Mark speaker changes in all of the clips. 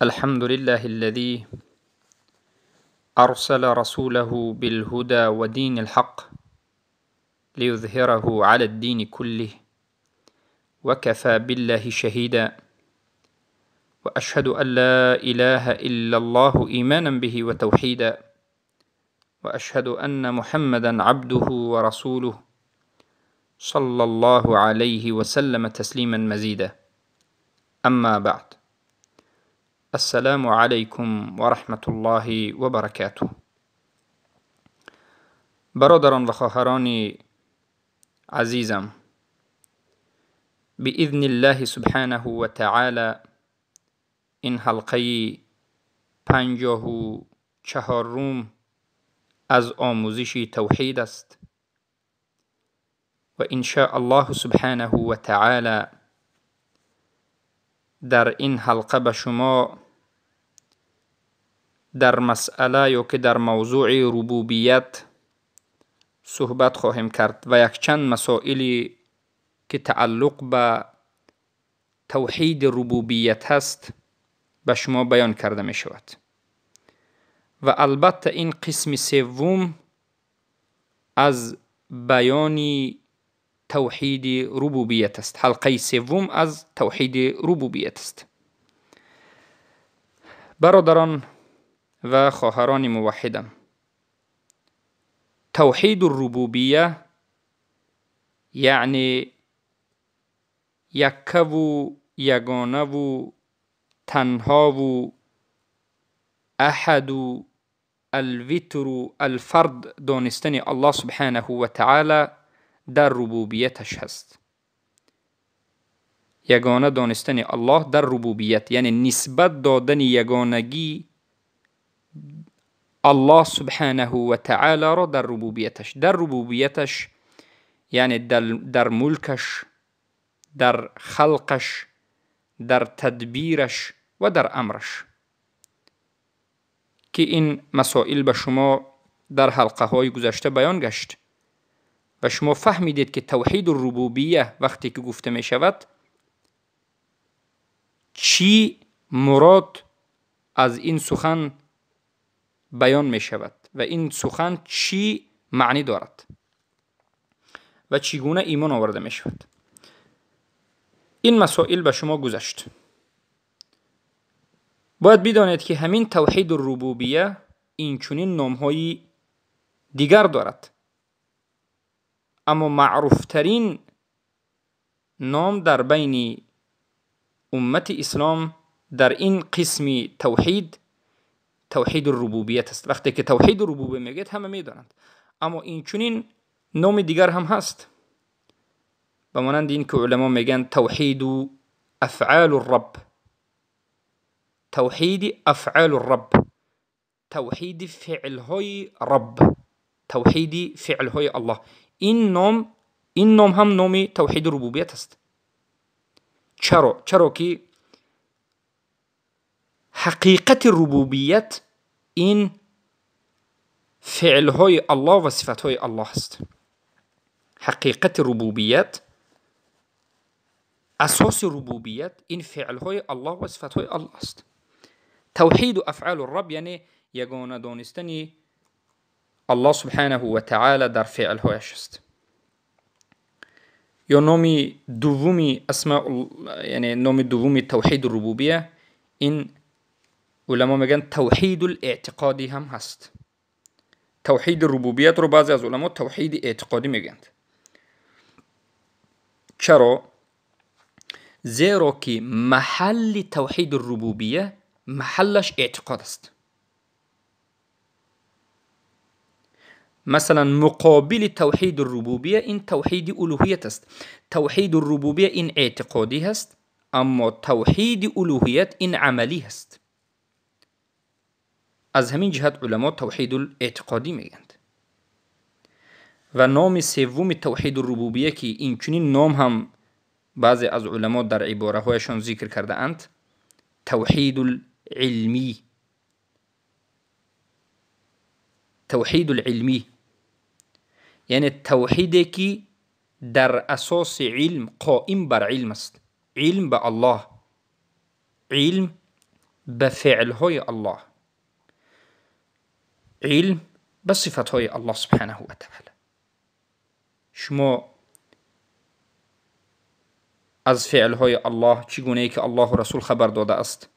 Speaker 1: الحمد لله الذي أرسل رسوله بالهدى ودين الحق ليظهره على الدين كله وكفى بالله شهيدا، وأشهد أن لا إله إلا الله إيمانا به وتوحيدا، وأشهد أن محمدا عبده ورسوله صلى الله عليه وسلم تسليما مزيدا. أما بعد، السلام علیکم و رحمة الله و برکاته. برادران و خواهران عزیزم، بإذن الله سبحانه و تعالی این حلقه 54 از آموزش توحید است و إن شاء الله سبحانه و تعالی در این حلقه به شما در مسئله یا که در موضوع ربوبیت صحبت خواهیم کرد و یکچند مسائلی که تعلق به توحید ربوبیت هست به شما بیان کرده می شود. و البته این قسم سوم از بیان توحید ربوبیت است، حلقه سوم از توحید ربوبیت است. برادران و خواهران موحدم، توحید الربوبیه یعنی یکه و یگانه و تنها و احد و الوتر و الفرد دانستن الله سبحانه و تعالی در ربوبیتش هست. یگانه دانستن الله در ربوبیت یعنی نسبت دادن یگانگی الله سبحانه و تعالی را در ربوبیتش، در ربوبیتش یعنی در ملکش، در خلقش، در تدبیرش و در امرش، که این مسائل به شما در حلقه های گذشته بیان گشت و شما فهمیدید که توحید الربوبیه وقتی که گفته می شود چی مراد از این سخن بیان می شود و این سخن چی معنی دارد و چگونه ایمان آورده می شود. این مسائل به شما گذشت. باید بدانید که همین توحید الربوبیه این چنین نام‌های دیگر دارد، اما معروفترین نام در بین امت اسلام در این قسم توحید، توحید الربوبیت است. وقتی که توحید الربوبیه میگید همه میدانند، اما این چنین نام دیگر هم هست، به مانند این که علما میگن توحید افعال الرب، توحید افعال الرب، توحید فعلهای رب، توحید فعلهای الله. این نام هم نام توحید ربوبیت است. چرا؟ چرا که حقیقت ربوبیت این فعلهای الله و صفتهای الله است. حقیقت ربوبیت، اساس ربوبیت این فعلهای الله و صفتهای الله است. توحید افعال الرب یعنی یگانه دانستن الله سبحانه و تعالی در فعلهایش است. یا نام دومی اسماء، یعنی نام دومی توحید الربوبیه، این علما میگن توحید الاعتقادی هم هست. توحید ربوبیت رو بعضی از علما توحید اعتقادی میگن. چرا؟ زیرا که محل توحید الربوبیه محلش اعتقاد است. مثلا مقابل توحید الربوبیه این توحید الوهیت است. توحید الربوبیه این اعتقادی هست، اما توحید الوهیت این عملی هست. از همین جهت علما توحید الاعتقادی میگند. و نام سوم توحید الربوبیه که این چنین نام هم بعضی از علما در عباره هایشان ذکر کرده اند، توحید العلمی. توحید العلمی یعنی توحیدی که در اساس علم، قائم بر علم است. علم به الله، علم ба феълҳои Аллоҳ, илм ба сифатҳои Аллоҳ субҳанаҳу ва таъала. Шумо аз феълҳои Аллоҳ чӣ гунае ки Аллоҳу Расул хабар додааст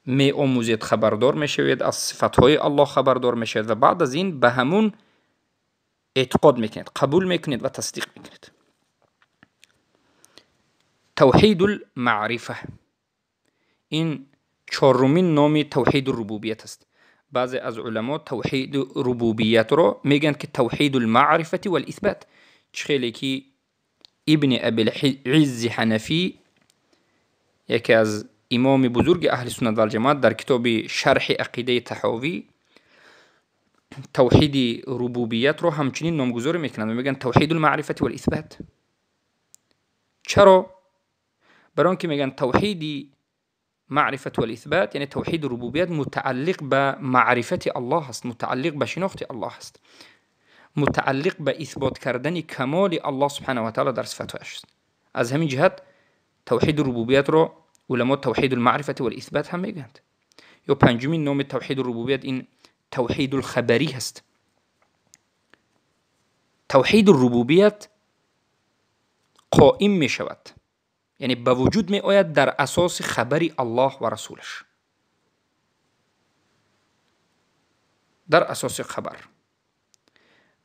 Speaker 1: меомӯзед, хабардор мешавед, аз сифатҳои Аллоҳ хабардор мешавед ва баъд аз ин ба ҳамун эътиқод мекунед, қабул мекунед ва тасдиқ мекунед. Тавҳидул маърифа ин чорумин номи тавҳиду рубубият аст. Баъзе аз уламо тавҳиду рубубиятро мегӯянд ки тавҳидул маърифати вал исбат, чӣ хеле ки Ибни Абил Иззи Ҳанафӣ, яке аз имоми бузурги аҳли суннат вал ҷамоат, дар китоби шарҳи ақидаи Таҳовӣ тавҳиди рубубиятро ҳамчунин номгузорӣ мекунанд ва мегӯянд тавҳидул маърифати вал исбат. Чаро? Барои он ки мегӯянд тавҳиди маърифат вал исбат, яъне тавҳиди рубубият мутааллиқ ба маърифати Аллоҳ аст, мутааллиқ ба шинохти Аллоҳ аст, мутааллиқ ба исбот кардани камоли Аллоҳ субҳанаҳу ва таъала дар сифатҳояш аст. Аз ҳамин ҷиҳат тавҳиди рубубиятро уламо тавҳидул маърифати вал исбат ҳам мегӯянд. Ё панҷумин номи тавҳиди рубубият ин тавҳидул хабарӣ ҳаст. Тавҳиди рубубият қоим мешавад, яъне ба вуҷуд меояд дар асоси хабари Аллоҳ ва Расулаш, дар асоси хабар.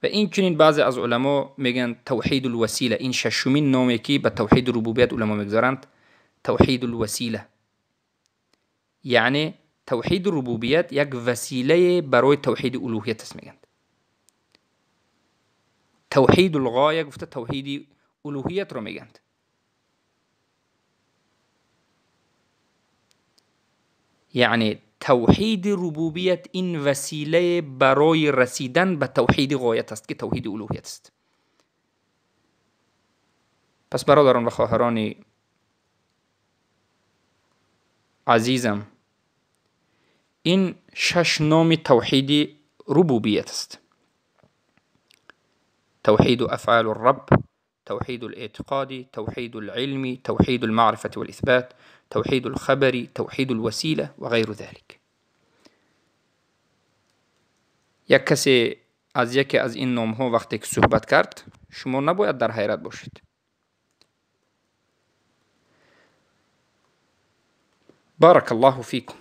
Speaker 1: Ва инчунин баъзе аз уламо мегӯянд тавҳидул васила, ин шашумин номе ки ба тавҳиди рубубият уламо мегузоранд, тавҳидул васила, яъне тавҳиди рубубият як василае барои тавҳиди улуҳият аст мегӯянд. Тавҳидул ғоя гуфта тавҳиди улуҳиятро мегӯянд. Яъне тавҳиди рубубият ин василае барои расидан ба тавҳиди ғоят аст ки тавҳиди улуҳият аст. Пас бародарон ва хоҳарони азизам, ин шаш номи тавҳиди рубубият аст: тавҳиду афъалу рабб, тавҳиду лэътиқоди, тавҳиду лилми, тавҳиду лмаърифати валисбат, тавҳиду лхабари, тавҳиду лвасила ва ғайру залик. Як касе аз яке аз ин номҳо вақте ки суҳбат кард, шумо набояд дар ҳайрат бошед. Баракаллоҳу фикум.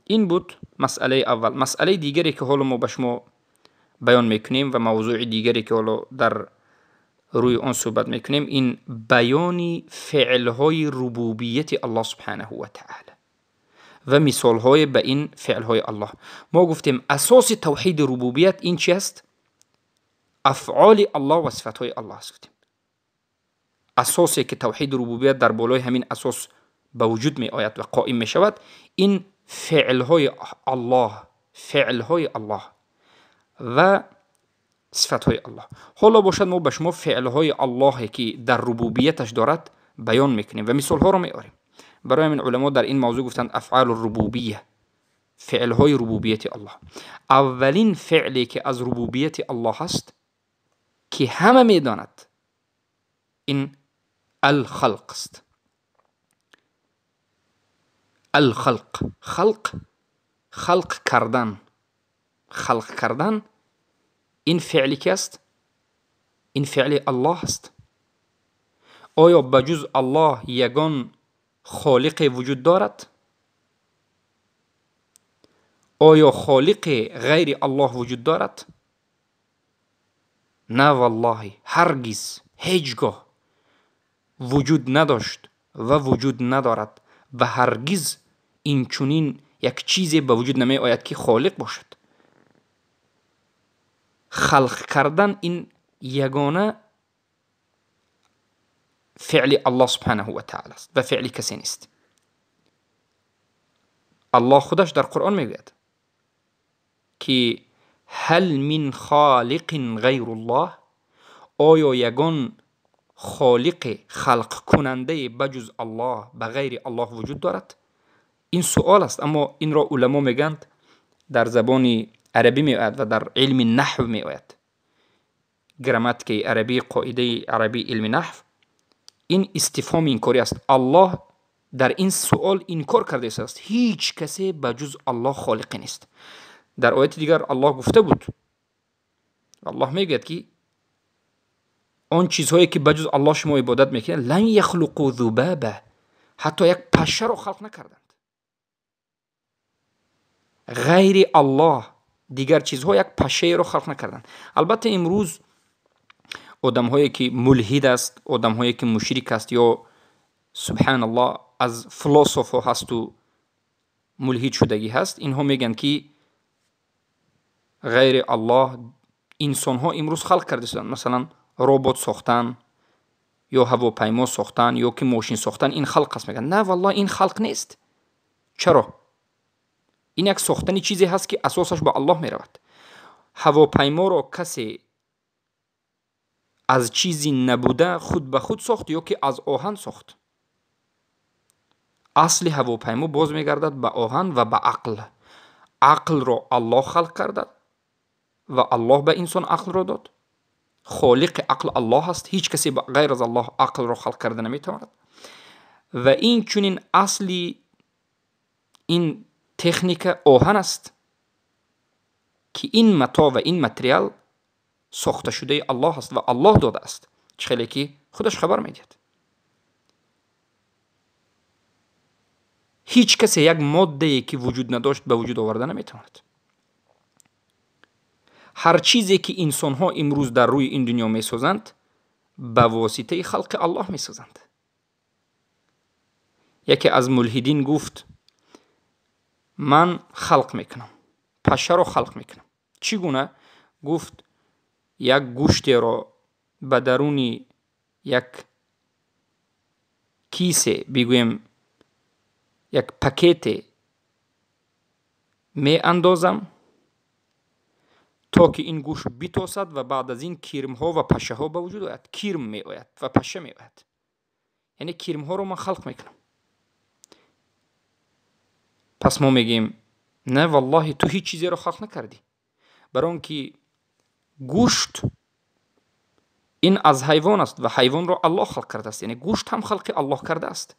Speaker 1: Ин буд масъалаи аввал. Масъалаи дигаре ки ҳоло мо ба шумо баён мекунем ва мавзӯи дигаре ки ҳоло дар рӯи он суҳбат мекунем, ин баёни феълҳои рубубияти Аллоҳ субҳанаҳу ва таъала ва мисолҳое ба ин феълҳои Аллоҳ. Мо гуфтем асоси тавҳиди рубубият ин чи аст? Афъоли Аллоҳ ва сифатҳои Аллоҳ аст. Гуфтем асосе ки тавҳиди рубубият дар болои ҳамин асос ба вуҷуд меояд ва қоим мешавад, ин феълҳои Аллоҳ, феълҳои Аллоҳ ва сифатҳои Аллоҳ. Ҳоло бошад мо ба шумо феълҳои Аллоҳе ки дар рубубияташ дорад баён мекунем ва мисолҳоро меорем. Барои ҳамин уламо дар ин мавзӯъ гуфтанд афъалу рубубия, феълҳои рубубияти Аллоҳ. Аввалин феъле ки аз рубубияти Аллоҳ аст ки ҳама медонад, ин алхалқ аст. Алхалқ, халқ, халқ кардан, халқ кардан ин феъле ки аст? Ин феъли Аллоҳ аст. Оё ба ҷуз Аллоҳ ягон холиқе вуҷуд дорад? Оё холиқе ғайри Аллоҳ вуҷуд дорад? На валлоҳи, ҳаргиз, ҳеҷ гоҳ вуҷуд надошт ва вуҷуд надорад ва ҳаргиз инчунин як чизе ба вуҷуд намеояд ки холиқ бошад. Халқ кардан ин ягона феъли Аллоҳ субҳанаҳу ва таъала аст ва феъли касе нест. Аллоҳ худаш дар Қуръон мегӯяд ки ҳал мин холиқин ғайруллоҳ, оё ягон холиқе, халқкунандае ба ҷуз Аллоҳ, ба ғайри Аллоҳ вуҷуд дорад? Ин суол аст, аммо инро уламо мегӯянд дар забони арабӣ меояд ва дар илми наҳв меояд. Грамматикаи арабӣ, қоидаи арабӣ, илми наҳв ин истифҳоми инкорӣ аст. Аллоҳ Дар ин суол инкор карда истодааст. Ҳеҷ касе ба ҷуз Аллоҳ холиқе нест. Дар ояти дигар Аллоҳ гуфта буд, Аллоҳ мегӯяд, ки он чизҳое ки ба ҷуз Аллоҳ шумо ибодат мекунед, лан яхлуқу зубаба, ҳатто як пашшаро халқ накарданд. Ғайри Аллоҳ дигар чизҳо як пашшаеро халқ накарданд. Албатта имрӯз одамҳое ки мулҳид аст, одамҳое ки мушрик аст ё субҳаналлоҳ аз философҳо ҳасту мулҳид шудагӣ ҳаст, инҳо мегӯянд ки ғайри Аллоҳ инсонҳо имрӯз халқ карда шуданд. Масалан робот сохтан ё ҳавопаймо сохтан ё ки мошин сохтан, ин халқ аст мегӯянд. На, валлоҳ, ин халқ нест. Чаро? Ин як сохтани чизе ҳаст ки асосаш ба Аллоҳ меравад. Ҳавопайморо касе аз чизи набуда худ ба худ сохт ё ки аз оҳан сохт? Асли ҳавопаймо боз мегардад ба оҳан ва ба ақл. Ақлро Аллоҳ халқ карда ва Аллоҳ ба инсон ақлро дод. Холиқи ақл Аллоҳ аст. Ҳеҷ касе ғайр аз Аллоҳ ақлро халқ карда наметавонад. Ва инчунин асли ин техника оҳан аст, ки ин матоъ ва ин материал сохташудаи Аллоҳ аст ва Аллоҳ додааст, чӣ хеле ки худаш хабар медиҳад. Ҳеҷ касе як моддае ки вуҷуд надошт ба вуҷуд оварда наметавонад. Ҳар чизе ки инсонҳо имрӯз дар рӯи ин дунё месозанд, ба воситаи халқи Аллоҳ месозанд. Яке аз мулҳидин гуфт: ман халқ мекунам, пашшаро халқ мекунам. Чӣ гуна? Гуфт: як гӯштеро ба даруни як кисе, бигӯем як пакете меандозам, то ки ин гӯшт битосад ва баъд аз ин кирмҳо ва пашшаҳо ба вуҷуд ояд. Кирм меояд ва пашша меояд. Яъне кирмҳоро ман халқ мекунам. Пас мо мегӯем: на, валлоҳи, ту ҳеҷ чизеро халқ накардӣ. Барои он ки гӯшт ин аз ҳайвон аст ва ҳайвонро Аллоҳ халқ кардааст. Яъне гӯшт ҳам халқи Аллоҳ кардааст.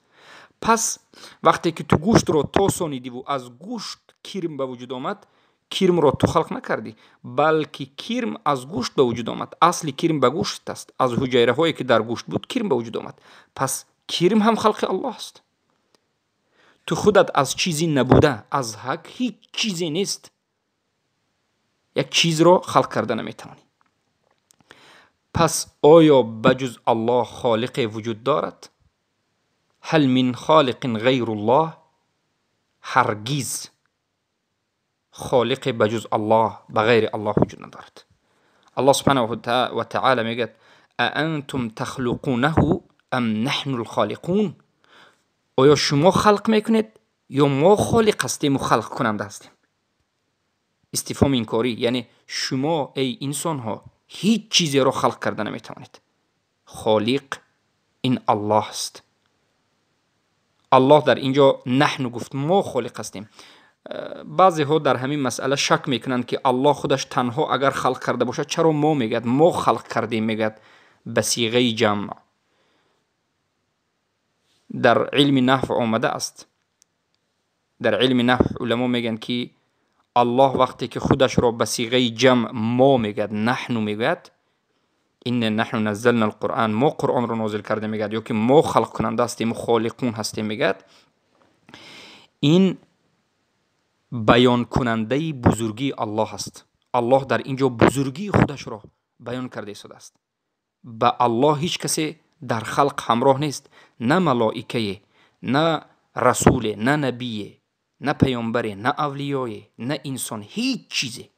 Speaker 1: Пас вақте ки ту гӯштро тосонидиву аз гӯшт кирм ба вуҷуд омад, кирмро ту халқ накардӣ, балки кирм аз гӯшт ба вуҷуд омад. Асли кирм ба гӯшт аст. Аз ҳуҷайраҳое ки дар гӯшт буд кирм ба вуҷуд омад. Пас кирм ҳам халқи Аллоҳ аст. Ту худат аз чизи набуда, аз ҳақ ҳеҷ чизе нест, як чизро халқ карда наметавонӣ. Пас оё ба ҷуз Аллоҳ холиқе вуҷуд дорад? Ҳал мин холиқин ғайруллоҳ? Ҳаргиз холиқе ба ҷуз Аллоҳ, ба ғайри Аллоҳ вуҷуд надорад. Аллоҳ субҳанаҳу ва таъала мегӯяд: аантум тахлуқунаҳу ам наҳну лхолиқун? Оё шумо халқ мекунед ё мо холиқ ҳастему халқкунанда ҳастем? Истифҳоми инкорӣ, яъне шумо эй инсонҳо ҳеҷ чизеро халқ карда наметавонед. Холиқ ин Аллоҳ аст. Аллоҳ дар ин ҷо наҳну гуфт, мо холиқ ҳастем. Баъзеҳо дар ҳамин масъала шак мекунанд, ки Аллоҳ худаш танҳо агар халқ карда бошад, чаро мо мегӯяд? Мо халқ кардем, мегӯяд ба сиғаи ҷамъ. Дар илми наҳв омада аст. Дар илми наҳв уламо мегӯянд, ки Аллоҳ вақте ки худашро ба сиғаи ҷамъ мо мегӯяд, наҳну мегӯяд, инна наҳну наззална алқуръан, мо Қуръонро нозил карда мегӯяд, ё ки мо халқкунанда ҳастем, холиқун ҳастем мегӯяд, ин баёнкунандаи бузургии Аллоҳ аст. Аллоҳ дар ин ҷо бузургии худашро баён карда истодааст. Ба Аллоҳ ҳеҷ касе дар халқ ҳамроҳ нест, на малоикае, на расуле, на набие, на паёмбаре, на авлиёе, на инсон, ҳеҷ чизе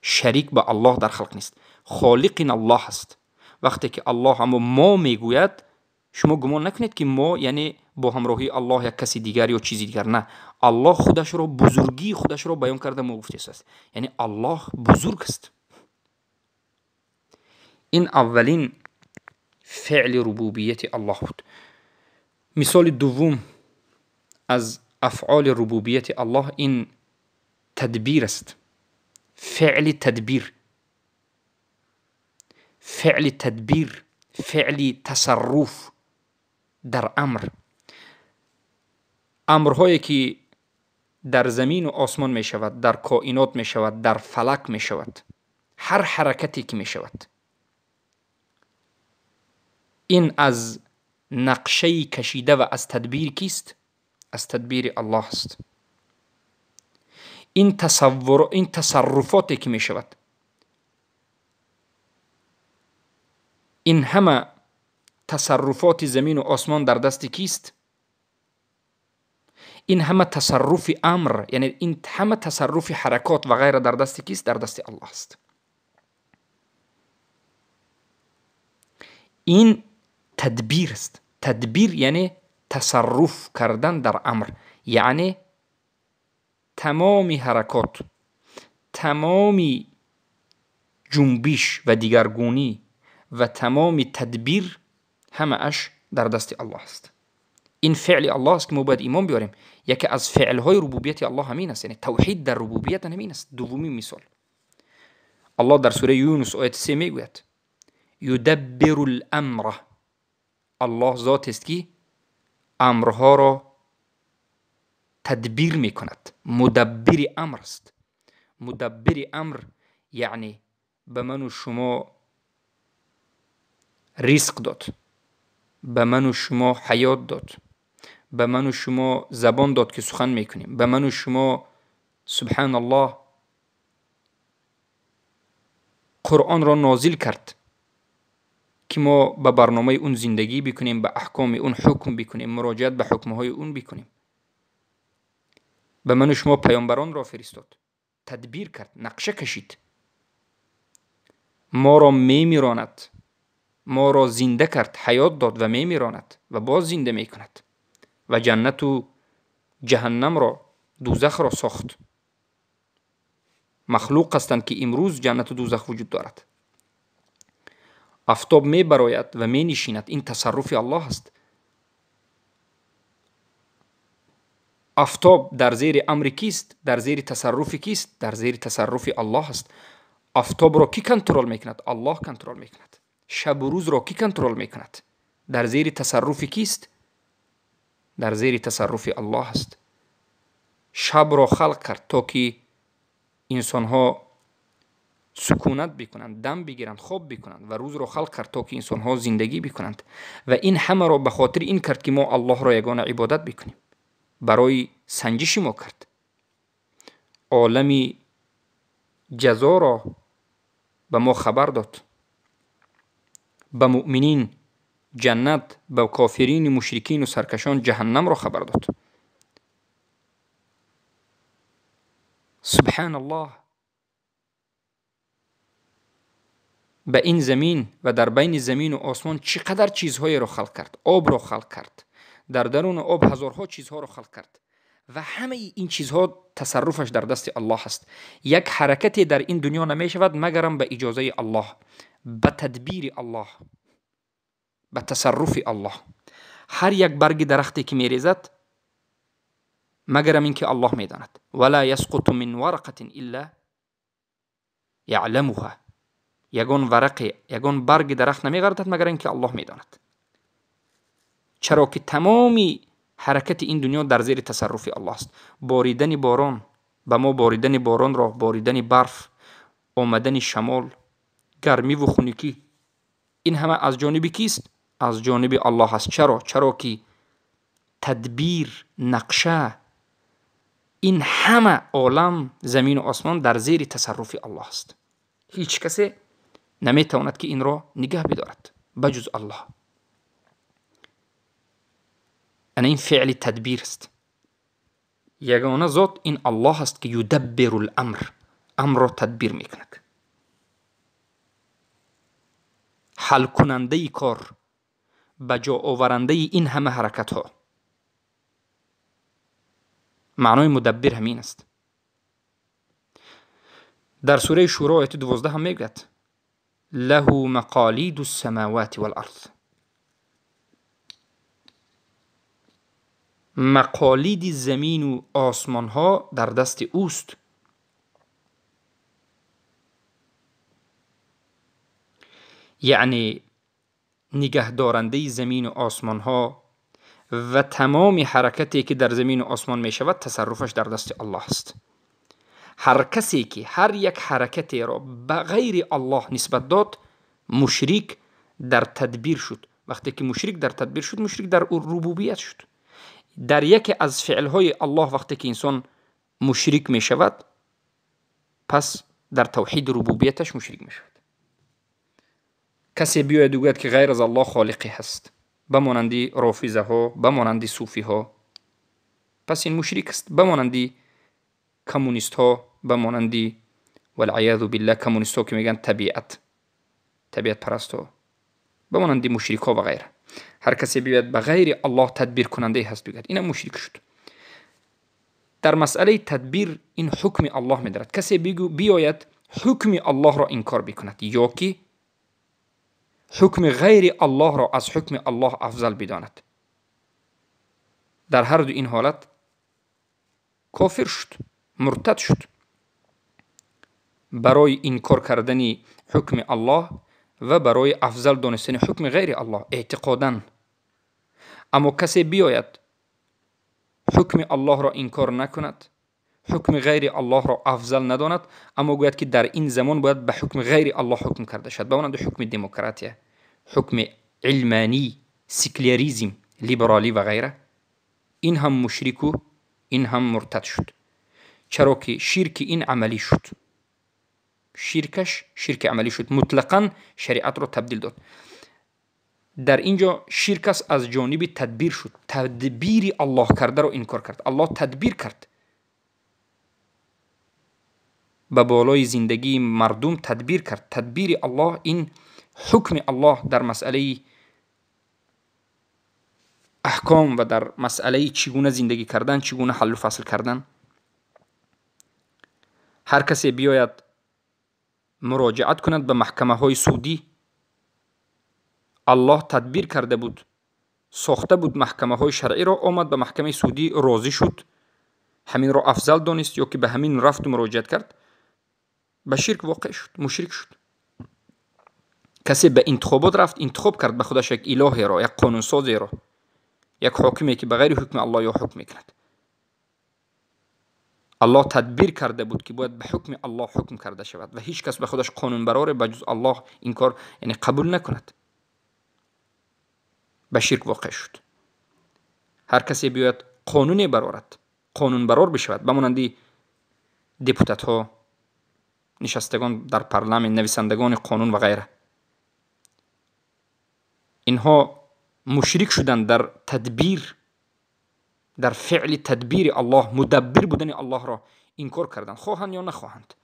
Speaker 1: шарик ба Аллоҳ дар халқ нест. Холиқ ин Аллоҳ аст. Вақте ки Аллоҳ аммо мо мегӯяд, шумо гумон накунед, ки мо яъне бо ҳамроҳии Аллоҳ як каси дигар ё чизи дигар. На, Аллоҳ худашро, бузургии худашро баён карда мо гуфтааст. Яъне Аллоҳ бузург аст. Ин аввалин феъли рубубияти Аллоҳ буд. Мисоли дуввум аз афъоли рубубияти Аллоҳ ин тадбир аст. Феъли тадбир, феъли тадбир, феъли тасарруф дар амр. Амрҳое ки дар замину осмон мешавад, дар коинот мешавад, дар фалак мешавад, ҳар ҳаракате ки мешавад, ин аз нақшаи кашида ва аз тадбири кист? Аз тадбири Аллоҳ аст. Ин тасаввур, ин тасарруфоте ки мешавад, ин ҳама тасарруфоти замину осмон дар дасти кист? Ин ҳама тасарруфи амр, яъне ин ҳама тасарруфи ҳаракот ва ғайра дар дасти кист? Дар дасти Аллоҳ аст. Ин тадбир аст. Тадбир яъне тасарруф кардан дар амр, яъне тамоми ҳаракот, тамоми ҷунбиш ва дигаргунӣ ва тамоми тадбир ҳамааш дар дасти Аллоҳ аст. Ин феъли Аллоҳ аст ки мо бояд имон биёрем. Яке аз феълҳои рубубияти Аллоҳ ҳамин аст, яъне тавҳид дар рубубият ҳамин аст. Дуввумин мисол, Аллоҳ дар сураи Юнус ояти 3 мегӯяд: юдаббиру л-амра. Аллоҳ зотест ки амрҳоро тадбир мекунад, мудаббири амр аст. Мудаббири амр яъне ба ману шумо ризқ дод, ба ману шумо ҳаёт дод, ба ману шумо забон дод ки сухан мекунем, ба ману шумо субҳаналлоҳ Қуръонро нозил кард ки мо ба барномаи он зиндагӣ бикунем, ба аҳкоми он ҳукм бикунем, муроҷиат ба ҳукмҳои он бикунем. Ба ману шумо паёмбаронро фиристод, тадбир кард, нақша кашид, моро мемиронад, моро зинда кард, ҳаёт дод ва мемиронад ва боз зинда мекунад ва ҷаннату ҷаҳаннамро, дӯзахро сохт. Махлуқ ҳастанд ки имрӯз ҷаннату дӯзах вуҷуд дорад. Афтоб мебарояд ва менишинад, ин тасарруфи Аллоҳ аст. Афтоб дар зери амри кист? Дар зери тасарруфи кист? Дар зери тасарруфи Аллоҳ аст. Афтобро кӣ контрол мекунад? Аллоҳ контрол мекунад. Шабу рӯзро кӣ контрол мекунад? Дар зери тасарруфи кист? Дар зери тасарруфи Аллоҳ аст. Шабро халқ кард то ки инсонҳо сукунат бикунанд, дам бигиранд, хоб бикунанд ва рӯзро халқ кард то ки инсонҳо зиндагӣ бикунанд. Ва ин ҳамаро ба хотири ин кард ки мо Аллоҳро ягона ибодат бикунем. Барои санҷиши мо кард. Олами ҷазоро ба мо хабар дод. Ба муъминин ҷаннат, ба кофирину мушрикину саркашон ҷаҳаннамро хабар дод. Субҳаналлоҳ, ба ин замин ва дар байни замину осмон чӣ қадар чизҳоеро халқ кард. Обро халқ кард, дар даруни об ҳазорҳо чизҳоро халқ кард ва ҳамаи ин чизҳо тасарруфаш дар дасти Аллоҳ аст. Як ҳаракате дар ин дунё намешавад магарам ба иҷозаи Аллоҳ, ба тадбири Аллоҳ, ба тасарруфи Аллоҳ. Ҳар як барги дарахте ки мерезад магарам ин ки Аллоҳ медонад. Вала ясқуту мин варақатин илла яъламуҳа. Ягон варақе, ягон барги дарахт намеғардад магар ин ки Аллоҳ медонад. Чаро ки тамоми ҳаракати ин дунё дар зери тасарруфи Аллоҳ аст. Боридани борон, ба мо боридани боронро, боридани барф, омадани шамол, гармиву хунукӣ, ин ҳама аз ҷониби кист? Аз ҷониби Аллоҳ аст. Чаро? Чаро ки тадбир, нақша, ин ҳама олам, замину осмон дар зери тасарруфи Аллоҳ аст. Ҳеҷ касе наметавонад ки инро нигаҳ бидорад ба ҷуз Аллоҳ. Ана ин феъли тадбир аст. Ягона зот ин Аллоҳ аст ки юдаббиру л-амр, амрро тадбир мекунад. Ҳалкунандаи кор, ба ҷо оварандаи ин ҳама ҳаракатҳо. Маънои мудаббир ҳамин аст. Дар сураи Шуро ояти 12 ҳам мегӯяд: лаҳу мақолиду ссамавати вал-арз. Мақолиди замину осмонҳо дар дасти ӯст. Яъне нигаҳдорандаи замину осмонҳо ва тамоми ҳаракате ки дар замину осмон мешавад тасарруфаш дар дасти Аллоҳ аст. Ҳар касе ки ҳар як ҳаракатеро ба ғайри Аллоҳ нисбат дод, мушрик дар тадбир шуд. Вақте ки мушрик дар тадбир шуд, мушрик дар рубубият шуд. Дар яке аз феълҳои Аллоҳ вақте ки инсон мушрик мешавад, пас дар тавҳиди рубубияташ мушрик мешавад. Касе биёяд гӯяд ки ғайр аз Аллоҳ холиқе ҳаст, ба монанди рофизаҳо, ба монанди суфиҳо, пас ин мушрик аст. Ба монанди коммунистҳо, ба монанди валъиязу биллаҳ коммунистҳо ки мегӯянд табиат, табиатпарастҳо, ба монанди мушрикҳо ва ғайра. Ҳар касе биёяд ба ғайри Аллоҳ тадбиркунандае ҳаст бигӯяд, инам мушрик шуд. Дар масъалаи тадбир ин ҳукми Аллоҳ медорад. Касе биёяд ҳукми Аллоҳро инкор бикунад ё ки ҳукми ғайри Аллоҳро аз ҳукми Аллоҳ афзал бидонад, дар ҳар ду ин ҳолат кофир шуд, муртад шуд. Барои инкор кардани ҳукми Аллоҳ ва барои афзал донистани ҳукми ғайри Аллоҳ эътиқодан. Аммо касе биёяд ҳукми Аллоҳро инкор накунад, ҳукми ғайри Аллоҳро афзал надонад, аммо гӯяд ки дар ин замон бояд ба ҳукми ғайри Аллоҳ ҳукм карда шавад, ба монанди ҳукми демократия, ҳукми илманӣ, секуляризм, либералӣ ва ғайра, ин ҳам мушрику ин ҳам муртад шуд. Чаро ки ширки ин амалӣ шуд, ширкаш ширки амалӣ шуд, мутлақан шариатро табдил дод. Дар ин ҷо ширк аст аз ҷониби тадбир шуд, тадбири Аллоҳ кардаро инкор кард. Аллоҳ тадбир кард, ба болои зиндагии мардум тадбир кард. Тадбири Аллоҳ ин ҳукми Аллоҳ дар масъалаи аҳком ва дар масъалаи чӣ гуна зиндагӣ кардан, чӣ гуна ҳаллу фасл кардан. Ҳар касе биёяд муроҷиат кунад ба маҳкамаҳои судӣ, Аллоҳ тадбир карда буд, сохта буд маҳкамаҳои шаръиро, омад ба маҳкамаи судӣ розӣ шуд, ҳаминро афзал донист ё ки ба ҳамин рафту муроҷиат кард, ба ширк воқеъ шуд, мушрик шуд. Касе ба интихобот рафт, интихоб кард ба худаш як илоҳеро, як қонунсозеро, як ҳокиме ки ба ғайри ҳукми Аллоҳ ё ҳукм мекунад. Аллоҳ тадбир карда буд ки бояд ба ҳукми Аллоҳ ҳукм карда шавад ва ҳеҷ кас ба худаш қонунбароре ба ҷуз Аллоҳ инкор, яъне қабул накунад. Ба ширк воқеъ шуд. Ҳар касе биёяд қонуне барорад, қонунбарор бишавад, ба монанди депутатҳо, нишастагон дар парламент, нависандагони қонун ва ғайра, инҳо мушрик шуданд дар тадбир, дар феъли тадбири Аллоҳ, мудаббир будани Аллоҳро инкор карданд, хоҳанд ё нахоҳанд.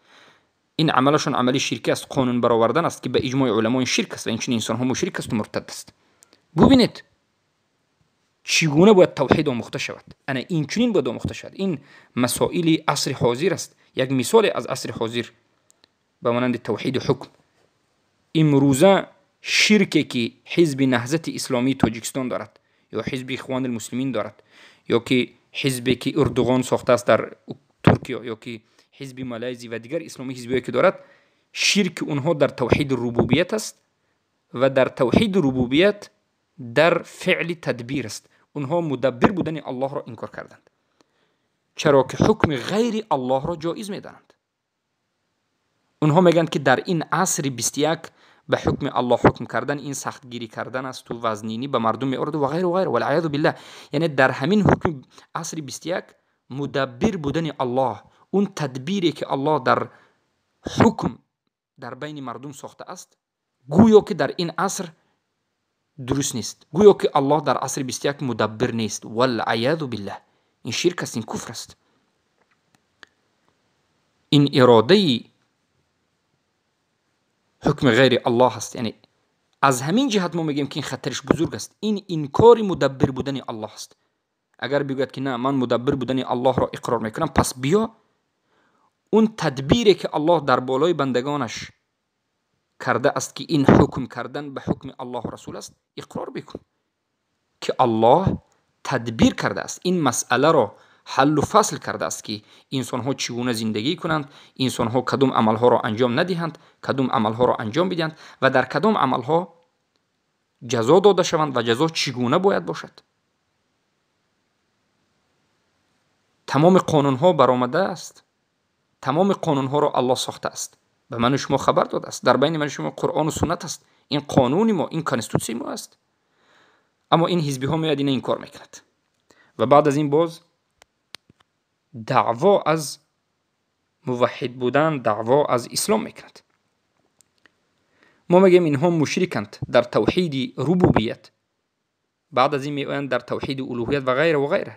Speaker 1: Ин амалашон амали ширкӣ аст, қонун баровардан аст ки ба иҷмои уламо ин ширк аст ва инчунин инсонҳо мушрик асту муртад аст. Бубинед чӣ гуна бояд тавҳид омӯхта шавад. Ана инчунин бояд омӯхта шавад. Ин масоили асри ҳозир аст, як мисоле аз асри ҳозир ба монанди тавҳиду ҳукм. Имрӯза ширке ки ҳизби Наҳзати Исломии Тоҷикистон дорад ё ҳизби Ихвони муслимин дорад ё ки ҳизбе ки Эрдоғон сохтааст дар Туркия ё ки ҳизби Малайзӣ ва дигар исломӣ ҳизбиҳое ки дорад, ширки онҳо дар тавҳиди рубубият аст ва дар тавҳиди рубубият дар феъли тадбир аст. Онҳо мудаббир будани Аллоҳро инкор карданд, чаро ки ҳукми ғайри Аллоҳро ҷоиз медонанд. Онҳо мегӯянд ки дар ин асри 21 ба ҳукми Аллоҳ ҳукм кардан ин сахтгирӣ кардан асту вазнинӣ ба мардум меорад ва ғайру ғайр, валъиязу биллаҳ. Яъне дар ҳамин ҳукми асри 21 мудаббир будани Аллоҳ, он тадбире ки Аллоҳ дар ҳукм дар байни мардум сохтааст, гӯё ки дар ин аср дуруст нест, гӯё ки Аллоҳ дар асри 21 мудаббир нест. Валъиязу биллаҳ. Ин ширк аст, ин куфр аст, ин иродаи ҳукми ғайри Аллоҳ аст. Яъне аз ҳамин ҷиҳат мо мегӯем ки ин хатариш бузург аст, ин инкори мудаббир будани Аллоҳ аст. Агар бигӯяд ки на, ман мудаббир будани Аллоҳро иқрор мекунам, пас биё он тадбире ки Аллоҳ дар болои бандагонаш карда аст ки ин ҳукм кардан ба ҳукми Аллоҳу расул аст, иқрор бикун ки Аллоҳ тадбир кардааст, ин масъаларо ҳаллу фасл кардааст ки инсонҳо чӣ гуна зиндагӣ кунанд, инсонҳо кадом амалҳоро анҷом надиҳанд, кадом амалҳоро анҷом бидиҳанд ва дар кадом амалҳо ҷазо дода шаванд ва ҷазо чӣ гуна бояд бошад. Тамоми қонунҳо баромадааст. Тамоми қонунҳоро Аллоҳ сохтааст. Ба ману шумо хабар додааст. Дар байни ману шумо Қуръону суннат аст. Ин қонуни мо, ин конститутсияи мо аст. Аммо ин ҳизбиҳо меояд ина инкор мекунад. Ва баъд аз ин боз даъво аз муваҳҳид будан, даъво аз ислом мекунад. Мо мегӯем инҳо мушриканд дар тавҳиди рубубият. Баъд аз ин меоянд дар тавҳиди улуҳият ва ғайра ва ғайра,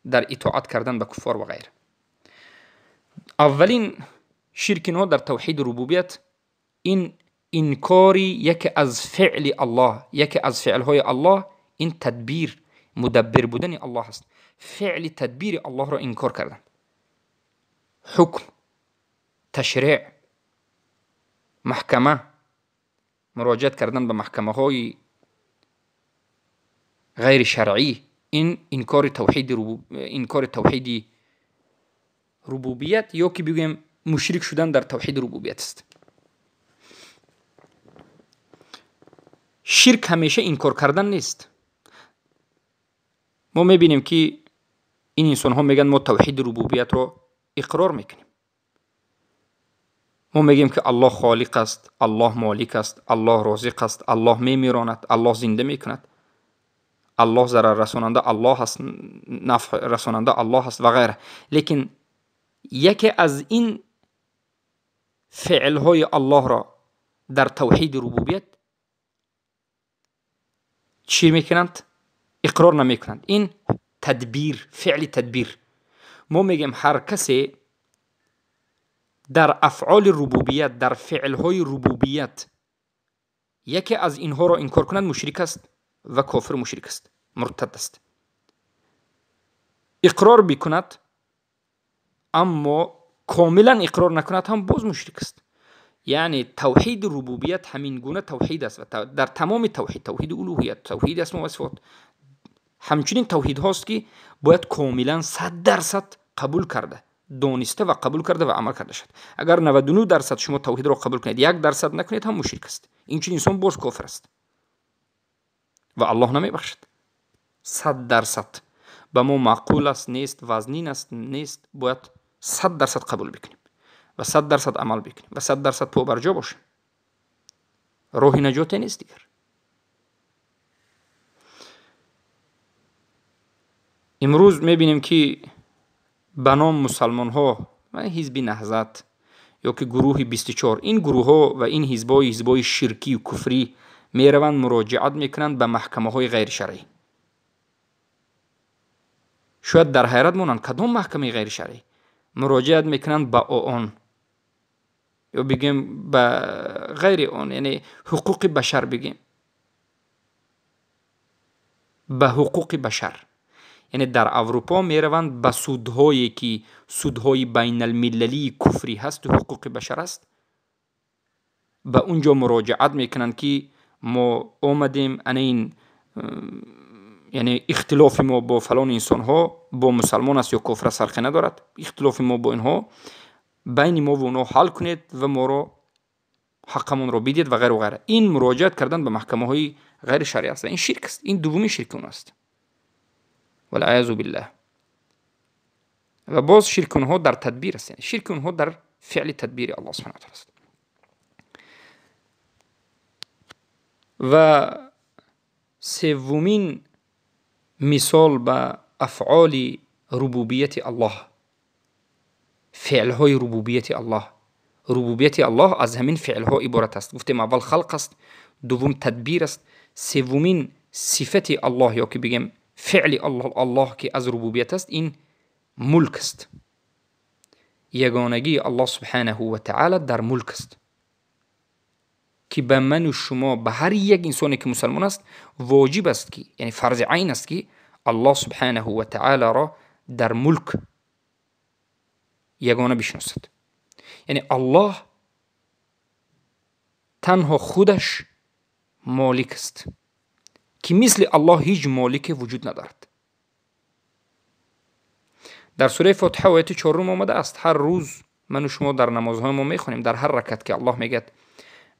Speaker 1: дар итоат кардан ба куффор ва ғайра. Аввалин ширки инҳо дар тавҳиди рубубият ин инкори яке аз феъли Аллоҳ, яке аз феълҳои Аллоҳ ин тадбир, мудаббир будани Аллоҳ аст. Феъли тадбири Аллоҳро инкор карданд. Ҳукм, ташриъ, маҳкама, муроҷиат кардан ба маҳкамаҳои ғайришаръӣ ин инкори тавҳиди инкори тавҳиди рубубият ё ки бигӯем мушрик шудан дар тавҳиди рубубият аст. Ширк ҳамеша инкор кардан нест. Мо мебинем ки ин инсонҳо мегӯянд мо тавҳиди рубубиятро иқрор мекунем. Мо мегӯем ки Аллоҳ холиқ аст, Аллоҳ молик аст, Аллоҳ розиқ аст, Аллоҳ мемиронад, Аллоҳ зинда мекунад, Аллоҳ зараррасонанда Аллоҳ аст, нафъ расонанда Аллоҳ аст ва ғайра. Лекин яке аз ин феълҳои Аллоҳро дар тавҳиди рубубият чӣ мекунанд? Иқрор намекунанд. Ин тадбир, феъли тадбир. Мо мегӯем ҳар касе дар афъоли рубубият, дар феълҳои рубубият яке аз инҳоро инкор кунад, мушрик аст ва кофир мушрик аст, муртад аст. Иқрор бикунад, аммо комилан иқрор накунад ҳам боз мушрик аст. Яъне тавҳиди рубубият ҳамин гуна тавҳид аст ва дар тамоми тавҳид, тавҳиди улуҳият, тавҳиди асмо ва сифот, ҳамчунин тавҳидҳост ки бояд комилан 100% қабул карда, дониста ва қабул карда ва амал карда шавад. Агар 99% шумо тавҳидро қабул кунед, 1% накунед ҳам мушрик аст. Инчунин инсон боз кофир аст ва Аллоҳ намебахшад. 100% ба мо маъқул аст, нест, вазнин аст, нест, бояд 100% қабул бикунем ва 100% амал бикунем ва 100% побарҷо бошем. Роҳи наҷоте нест дигар. Имрӯз мебинем ки ба ном мусалмонҳо ва ҳизби Наҳзат ё ки гурӯҳи 24, ин гурӯҳҳо ва ин ҳизбҳои ҳизбҳои ширкию куфрӣ мераванд, муроҷиат мекунанд ба маҳкамаҳои ғайришаръӣ. Шояд дар ҳайрат монанд, кадом маҳкамаи ғайришаръӣ? Муроҷиат мекунанд ба ООН ё бигӯем ба ғайри он, яъне ҳуқуқи башар бигӯем, ба ҳуқуқи башар. Яъне дар Аврупо мераванд ба судҳое ки судҳои байналмилалии куфрӣ ҳасту ҳуқуқи башар аст, ба он ҷо муроҷиат мекунанд ки мо омадем, ана ин яъне ихтилофи мо бо фалон инсонҳо, бо мусалмон аст ё кофир аст фарқе надорад, ихтилофи мо бо инҳо байни мо ва онҳо ҳал кунед ва моро ҳаққамонро бидиҳед ва ғайру ғайра. Ин муроҷиат кардан ба маҳкамаҳои ғайришаръӣ аст ва ин ширк аст. Ин дуввумин ширки он аст. Валъаязу биллаҳ. Ва боз ширки онҳо дар тадбир аст, яъне ширки онҳо дар феъли тадбири Аллоҳ субҳанаҳу ва таъала аст. Ва севумин мисол ба афъоли рубубияти Аллоҳ, феълҳои рубубияти Аллоҳ. Рубубияти Аллоҳ аз ҳамин феълҳо иборат аст. Гуфтем аввал халқ аст, дуввум тадбир аст, севумин сифати Аллоҳ ё ки бигем феъли Аллоҳ ки аз рубубият аст, ин мулк аст. Ягонагии Аллоҳ субҳанаҳу ва таъала дар мулк аст ки ба ману шумо, ба ҳар як инсоне ки мусалмон аст, воҷиб аст ки, яъне фарзи айн аст ки Аллоҳ субҳанаҳу ва таъаларо дар мулк ягона бишиносад. Яъне Аллоҳ танҳо худаш молик аст ки мисли Аллоҳ ҳеҷ молике вуҷуд надорад. Дар сураи Фотиҳа ояти 4 омада аст. Ҳар рӯз ману шумо дар намозҳои мо мехонем, дар ҳар ракат ки Аллоҳ мегӯяд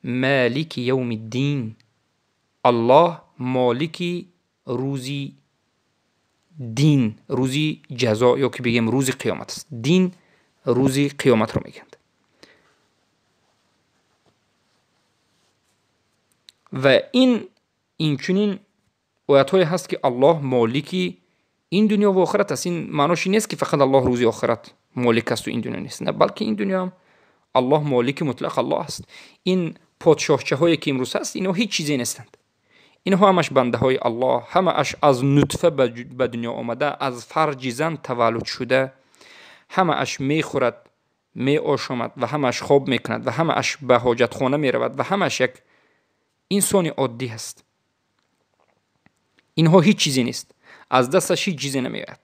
Speaker 1: малики явмиддин, Аллоҳ молики рӯзи Дин рӯзи ҷазо ё ки бигем рӯзи қиёмат аст. Дин рӯзи қиёматро мегӯянд. Ва ин инчунин оятҳое ҳаст, ки Аллоҳ молики ин дунё ва охират аст. Ин маънош ин нест, ки фақат Аллоҳ рӯзи охират молик асту ин дунё нест, на, балки ин дунё ҳам Аллоҳ молики мутлақ Аллоҳ аст. Ин подшоҳчаҳое, ки имрӯз ҳаст, инҳо ҳеҷ чизе нестанд. Инҳо ҳамаш бандаҳои Аллоҳ, ҳамааш аз нутфа ба дунё омада, аз фарҷи зан таваллуд шуда, ҳамааш мехӯрад, меошомад ва ҳамааш хоб мекунад ва ҳамааш ба ҳоҷатхона меравад ва ҳамааш як инсони оддӣ аст. Инҳо ҳеҷ чизе нест, аз дасташ ҳеҷ чизе намеояд.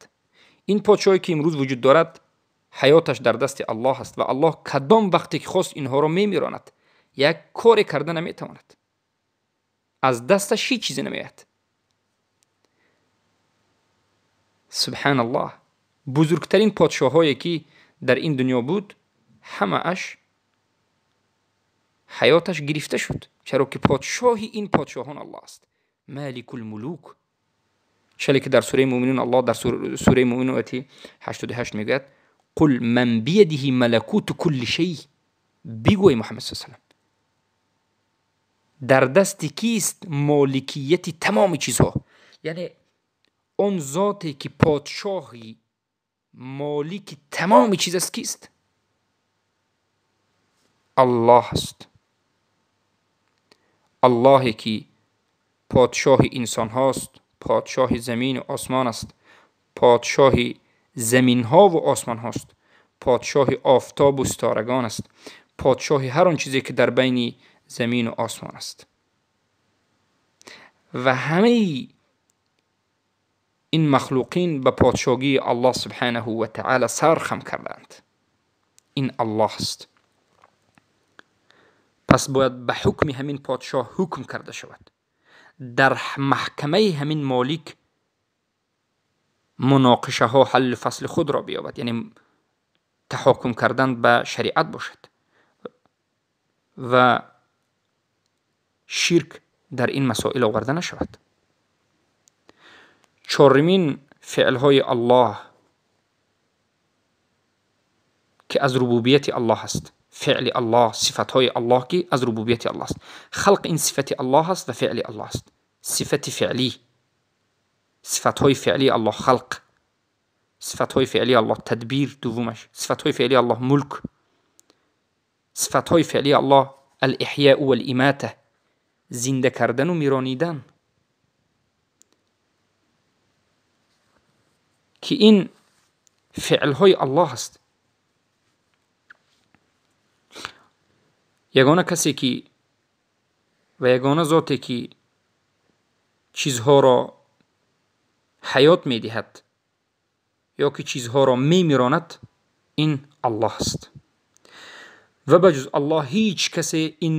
Speaker 1: Ин подшоҳе, ки имрӯз вуҷуд дорад, ҳаёташ дар дасти Аллоҳ аст ва Аллоҳ кадом вақте ки хост инҳоро мемиронад, як коре карда наметавонад. Аз дасташ ҳеҷ чизе намеояд. Субҳаналлоҳ, бузургтарин подшоҳое, ки дар ин дунё буд, ҳамааш ҳаёташ гирифта шуд, чаро ки подшоҳи ин подшоҳон Аллоҳ аст, Маликулмулук. Чале ки дар сураи Муъминун Аллоҳ дар сураи Муъминун ояти 88 мегӯяд: қул ман бияdihi малакуту кулли шай. Бигӯй, Муҳаммад с.а. салам, дар дасти кист моликияти тамоми чизҳо? Яъне он зоте, ки подшоҳи молики тамоми чиз аст, кист? Аллоҳ аст. Аллоҳе, ки подшоҳи инсонҳост, подшоҳи замину осмон аст, подшоҳи заминҳову осмонҳост, подшоҳи офтобу ситорагон аст, подшоҳи ҳар он чизе, ки дар байни замину осмон аст. Ва ҳамаи ин махлуқин ба подшоҳии Аллоҳ субҳанаҳу ва таъала сар хам кардаанд. Ин Аллоҳ аст. Пас бояд ба ҳукми ҳамин подшоҳ ҳукм карда шавад. Дар маҳкамаи ҳамин молик муноқишаҳо ҳаллу фасли худро биёбад, яъне таҳокум кардан ба шариат бошад ва ширк дар ин масоил оварда нашавад. Чорумин феълҳои Аллоҳ, ки аз рубубияти Аллоҳ аст, феъли Аллоҳ, сифатҳои Аллоҳ, ки аз рубубияти Аллоҳ аст. Халқ ин сифати Аллоҳ аст ва феъли Аллоҳ аст. Сифати феълӣ, сифатҳои феълии Аллоҳ халқ, сифатҳои феълии Аллоҳ тадбир, дуввумаш сифатҳои феълии Аллоҳ мулк, сифатҳои феълии Аллоҳ алиҳёу валимата, зинда кардану миронидан, ки ин феълҳои Аллоҳ аст. Ягона касе, ки ва ягона зоте, ки чизҳоро ҳаёт медиҳад ё ки чизҳоро мемиронад, ин Аллоҳ аст. Ва ба ҷуз Аллоҳ ҳеҷ касе ин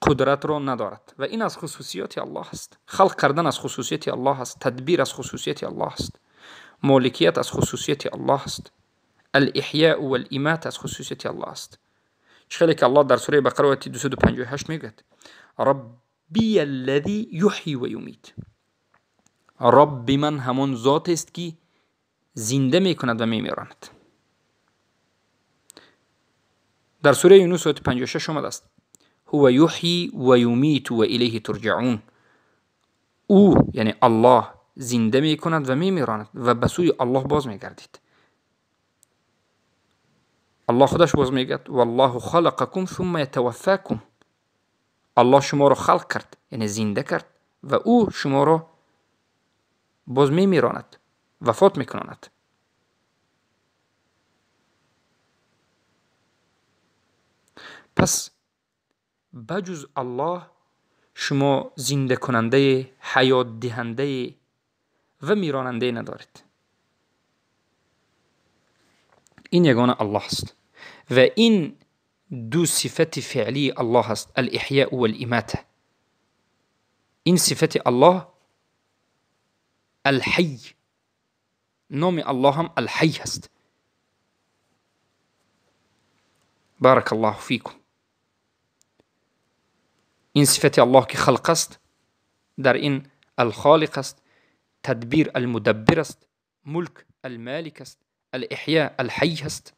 Speaker 1: қудратро надорад. Ва ин аз хусусиёти Аллоҳ аст. Халқ кардан аз хусусияти Аллоҳ аст, тадбир аз хусусияти Аллоҳ аст, моликият аз хусусияти Аллоҳ аст, алиҳёу валимат аз хусусияти Аллоҳ аст. Чӣ хеле ки Аллоҳ дар сураи Бақара ояти 258 мегӯяд: раббия аллази юҳйи ва юмит. Робби ман ҳамон зотест, ки зинда мекунад ва мемиронад. Дар сураи Юнус ояти 56 омадааст: ҳува юҳйи ва юмиту ва илайҳи турҷаун. Ӯ, яъне Аллоҳ, зинда мекунад ва мемиронад ва ба сӯи Аллоҳ боз мегардид. Аллоҳ худаш боз мегӯяд: валлоҳу халақакум сумма ятаваффакум. Аллоҳ шуморо халқ кард, яъне зинда кард, ва ӯ шуморо боз мемиронад, вафот мекунонад. Пас ба ҷуз Аллоҳ шумо зиндакунандае, ҳаётдиҳандае ва миронандае надоред. Ин ягона Аллоҳ аст. Ва ин ду сифати феълии Аллоҳ аст, алиҳёу валимата. Ин сифати Аллоҳ алҳай, номи Аллоҳ ҳам алҳай аст. Баракаллоҳу фикум. Ин сифати Аллоҳ, ки халқ аст, дар ин алхолиқ аст. تدبیر المدبر است، ملک المالک است، الاحیاء الحی است.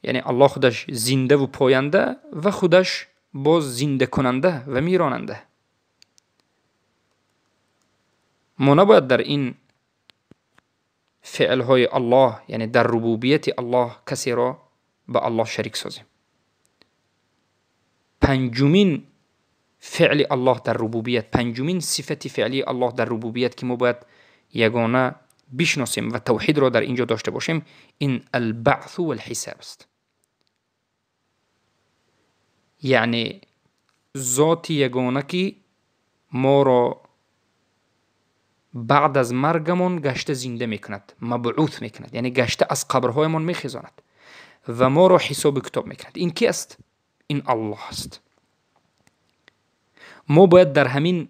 Speaker 1: یعنی الله خودش زنده و پاینده و خودش باز زنده کننده و میراننده. ما نباید در این فعلهای الله، یعنی در ربوبیت الله، کسی را به الله شریک سازیم. پنجمین فعل الله در ربوبیت، پنجمین صفت فعلی الله در ربوبیت که ما باید یگانه بشناسیم و توحید را در اینجا داشته باشیم، این البعث و الحساب است. یعنی ذات یگانه که ما را بعد از مرگمان گشته زنده میکند، مبعوث میکند، یعنی گشته از قبرهایمان میخیزاند و ما را حساب کتاب میکند. این کی است؟ این الله است. ما باید در همین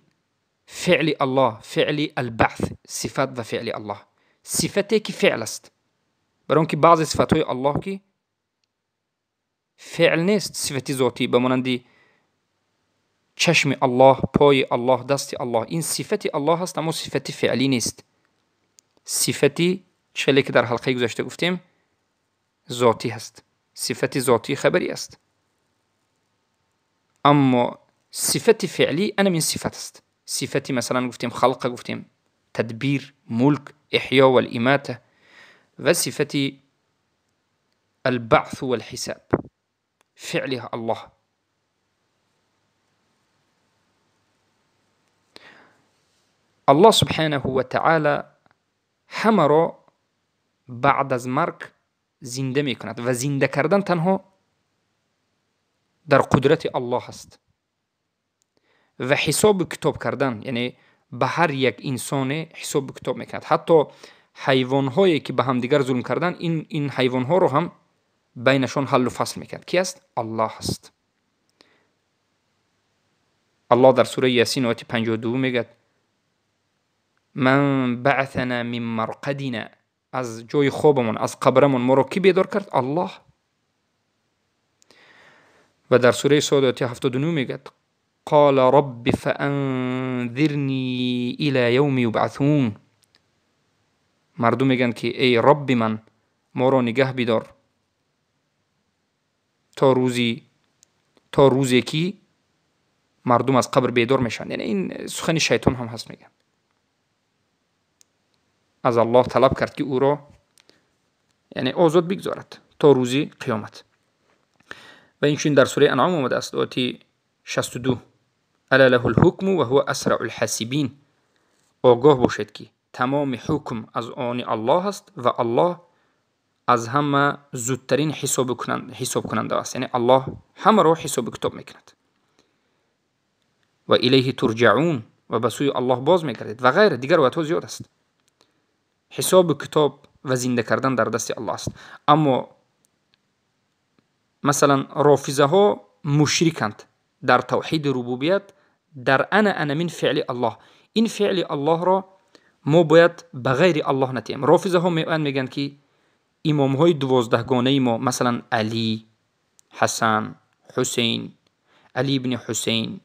Speaker 1: فعل الله، فعل البعث، صفت و فعل الله، صفتی که فعل است، برای اینکه بعضی صفتهای الله که فعل نیست، صفت ذاتی، به مانند چشم الله، پای الله، دست الله، این صفت الله هست اما صفت فعلی نیست. صفتی چلی که در حلقه گذشته گفتیم ذاتی هست، صفت ذاتی خبری است، اما صفت فعلی انا من صفت است. صفتی مثلا گفتیم خلق، گفتیم تدبیر، ملک، احیا و الاماته، و صفت البعث والحساب، فعلها الله. الله سبحانه و تعالی همه را بعد از مرگ زنده می کند و زنده کردن تنها در قدرت الله است و حساب کتاب کردن، یعنی به هر یک انسان حساب کتاب میکند. حتی حیوان هایی که به همدیگر ظلم کردن، این حیوان ها رو هم بینشان حل و فصل میکند. کی است؟ الله است. الله در سوره یاسین آیه 52 میگه من بعثنا من مرقدنا، از جای خوابمون، از قبرمون ما رو کی بیدار کرد؟ الله. و در سوره صاد آیه 79 میگه قال رب فانذرنی الى یوم یبعثون. مردم میگن که ای رب من، ما را نگه بدار تا روزی که مردم از قبر بیدار میشن. یعنی این سخن شیطان هم هست. میگن از الله طلب کرد که او را یعنی آزاد بگذارد تا روزی قیامت. و اینچنین در سوره انعام آمده است آیه 62 الا له الحکم و هو اسرع الحاسبین. آگاه باشید که تمام حکم از آن الله است و الله از همه زودترین حساب کننده است. یعنی الله همه را حساب کتاب میکند. و الیه ترجعون، و به سوی الله باز میگردید و غیره. دیگر آیات زیاد است. حساب کتاب و زنده کردن در دست الله است. اما مثلا رافضه ها مشرکند در توحید ربوبیت، در انا من فعل الله. این فعل الله را ما باید به غیر الله نتیم. رافضه ها میگن که امام های 12 گانه ما، مثلا علی، حسن، حسین، علی ابن حسین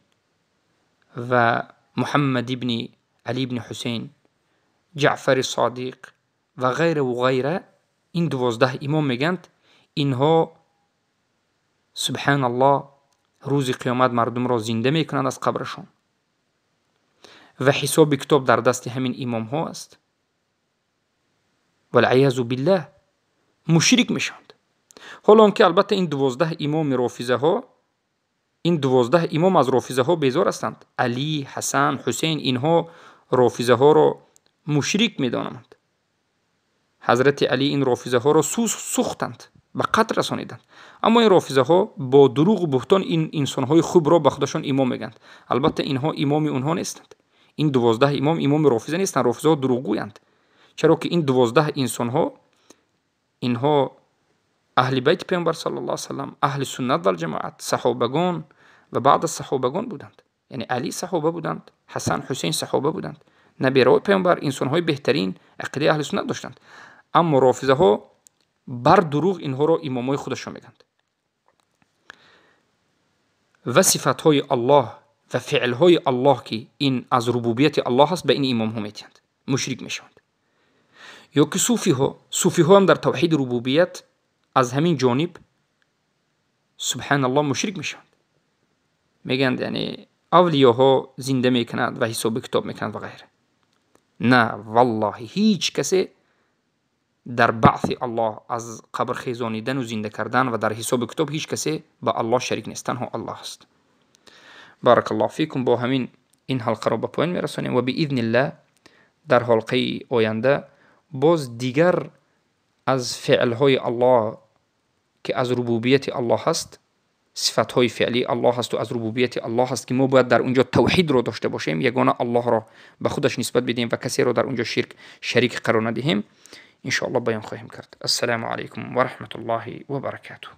Speaker 1: و محمد ابن علی ابن حسین، جعفر صادق و غیره و غیره، این 12 امام میگند اینها سبحان الله روز قیامت مردم را زنده میکنند از قبرشون و حساب کتاب در دست همین امام ها است. والعیاذ بالله مشرک میشوند. حالا آنکه البته این 12 امام رافضه ها، این 12 امام از رافضه ها بیزار هستند. علی، حسن، حسین، اینها رافضه ها را مشرک میدانند. حضرت علی این رافضه ها را سوختند، به قتل رسانیدند. اما این رافضه ها با دروغ و بهتان این انسان های خوب را به خودشان امام میگند. البته اینها امام اونها نیستند. این 12 امام امام رافضه نیستند. رافضه ها دروغگویند. چرا که این 12 انسان ها، اینها اهل بیت پیامبر صلی الله علیه و سلم، اهل سنت و الجماعت، صحابگان و بعد از صحابگان بودند. یعنی علی صحابه بودند، حسن، حسین صحابه بودند، نبیره پیامبر، انسان های بهترین عقیده اهل سنت داشتند. اما رافضه ها بر دروغ اینها را امامای خودشان میگند. و صفت های الله ва феълҳои Аллоҳ, ки ин аз рубубияти Аллоҳ аст, ба ин имомҳо метиҳанд, мушрик мешаванд. Ё ки суфиҳо, суфиҳо ҳам дар тавҳиди рубубият аз ҳамин ҷониб, субҳаналлоҳ, мушрик мешаванд. Мегӯянд, яъне авлиёҳо зинда мекунанд ва ҳисоби китоб мекунанд ва ғайра. На, валлоҳи, ҳеҷ касе дар баъси Аллоҳ, аз қабр хезонидану зинда кардан ва дар ҳисоби китоб ҳеҷ касе ба Аллоҳ шарик нест, танҳо Аллоҳ аст. Баракаллоҳу фикум. Бо ҳамин ин ҳалқаро ба поён мерасонем ва биизниллаҳ дар ҳалқаи оянда боз дигар аз феълҳои Аллоҳ, ки аз рубубияти Аллоҳ ҳаст, сифатҳои феълии Аллоҳ ҳасту аз рубубияти Аллоҳ ҳаст, ки мо бояд дар унҷо тавҳидро дошта бошем, ягона Аллоҳро ба худаш нисбат бидиҳем ва касеро дар унҷо ширк шарик қарор надиҳем, иншоаллоҳ баён хоҳем кард. Ассалому алайкум ва раҳматуллоҳи ва баракатуҳ.